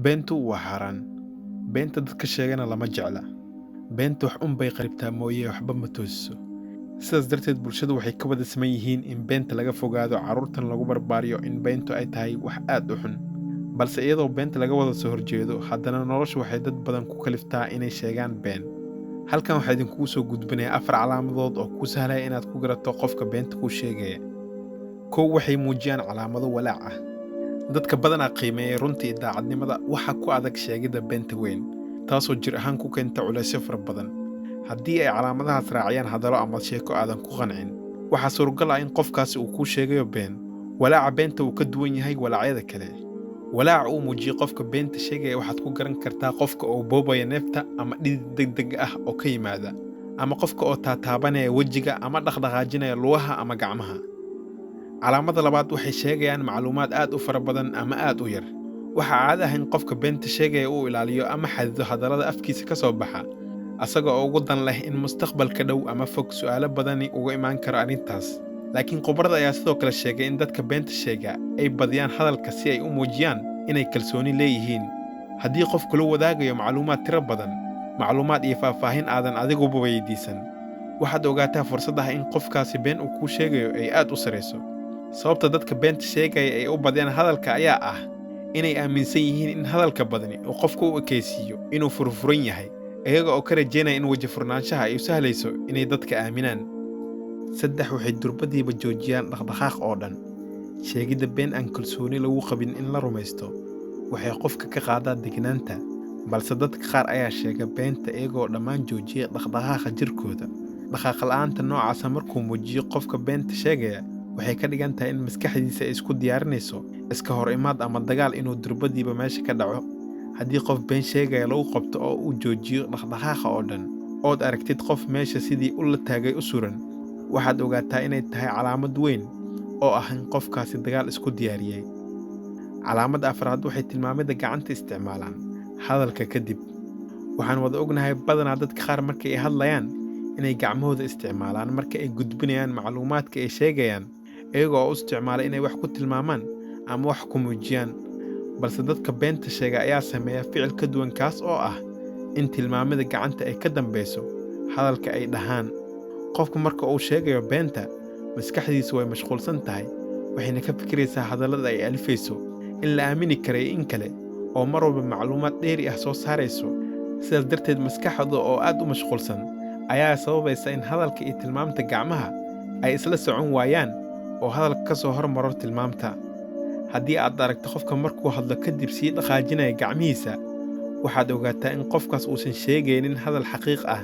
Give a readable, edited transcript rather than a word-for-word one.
Beentu waa xaaraan. Beenta dadka sheegana lama jecla. Beenta wax un bay qaribtaa mooyee, waxba ma toosiso. Sidaas darteed bulshadu waxay ka wada siman yihiin in beenta laga fogaado, carruurtan lagu barbaariyo in beentu ay tahay wax aad u xun. Balse iyadoo beenta laga wada soo horjeedo, haddana noloshu waxay dad badan ku kaliftaa inay sheegaan been. Halkan waxaa idinkugu soo gudbinayaa afar calaamadood oo kuu sahlaya inaad ku garato qofka beenta kuu sheegaya. 1, waxay muujiyaan calaamado walaac ah. Dadka badanaa qiimeeya runta iyo daacadnimada waxaa ku adag sheegidda beenta weyn, taasoo jir ahaan ku keenta culaysyo fara badan. Haddii ay calaamadahaas raaciyaan hadallo ama sheeko aadan ku qancin, waxaa suuragal ah in qofkaasi uu kuu sheegayo been. Walaaca beenta wuu ka duwan yahay walaacyada kale. Walaaca uu muujiyo qofka beenta sheegaya waxaad ku garan kartaa qofka oo boobaya neefta ama dhidid degdeg ah oo ka yimaada, ama qofka oo taataabanaya wejiga ama dhaqdhaqaajinaya lugaha ama gacmaha. Calaamada labaad, waxay sheegayaan macluumaad aad u fara badan ama aad u yar. Waxaa caado ah in qofka beenta sheegaya uu ilaaliyo ama xadido hadallada afkiisa ka soo baxa, asaga oo ugu dan leh in mustaqbalka dhow ama fog su'aalo badani uga imaan karo arrintaas. Laakiin khubarada ayaa sidoo kale sheegay in dadka beenta sheega ay badiyaan hadalka si ay u muujiyaan inay kalsooni leeyihiin. Haddii qofku la wadaagayo macluumaad tiro badan, macluumaad iyo faahfaahin aadan adiguba weydiisan, waxaad ogaataa fursad ah in qofkaasi been uu kuu sheegayo ay aad u sarreyso. Sababta dadka beenta sheegaya ay u badiyaan hadalka ayaa ah inay aaminsan yihiin in hadalka badani uu qofku u ekaysiiyo inuu furfuran yahay, iyaga oo ka rajeynaya in weji furnaanshaha ay u sahlayso inay dadka aaminaan. 3, waxay durbadiiba joojiyaan dhaqdhaqaaq oo dhan. Sheegidda been aan kalsooni lagu qabin in la rumaysto waxay qofka ka qaadaa degganaanta, balse dadka qaar ayaa sheega beenta iyagoo dhammaan joojiya dhaqdhaqaaqa jirkooda. Dhaqaaq la'aanta noocaasa markuu muujiyo qofka beenta sheegaya, waxay ka dhigan tahay in maskaxdiisa ay isku diyaarinayso iska hor imaad ama dagaal inuu durbadiiba meesha ka dhaco. Haddii qof been sheegaya lagu qabto oo uu joojiyo dhaqdhaqaaqa oo dhan, ood aragtid qof meesha sidii u la taagay u suran, waxaad ogaataa inay tahay calaamad weyn oo ah in qofkaasi dagaal isku diyaariyey. Calaamadda afraad, waxay tilmaamida gacanta isticmaalaan hadalka kadib. Waxaan wada ognahay badanaa dadka qaar marka ay hadlayaan inay gacmahooda isticmaalaan marka ay gudbinayaan macluumaadka ay sheegayaan, iyaga oo u isticmaala inay wax ku tilmaamaan ama wax ku muujiyaan. Balse dadka beenta sheega ayaa sameeya ficil ka duwan, kaas oo ah in tilmaamida gacanta ay ka dambeyso hadalka ay dhahaan. Qofku marka uu sheegayo beenta, maskaxdiisu way mashquulsan tahay, waxayna ka fikiraysaa hadallada ay alifayso in la aamini karo iyo in kale, oo mar walba macluumaad dheeri ah soo saarayso. Sidaas darteed maskaxda oo aad u mashquulsan ayaa sababaysa in hadalka iyo tilmaamta gacmaha ay isla socon waayaan oo hadalka ka soo hormaro tilmaamta. Haddii aad aragto qofka markuu hadlo kadib sii dhaqaajinaya gacmihiisa, waxaad ogaataa in qofkaas uusan sheegaynin hadal xaqiiq ah.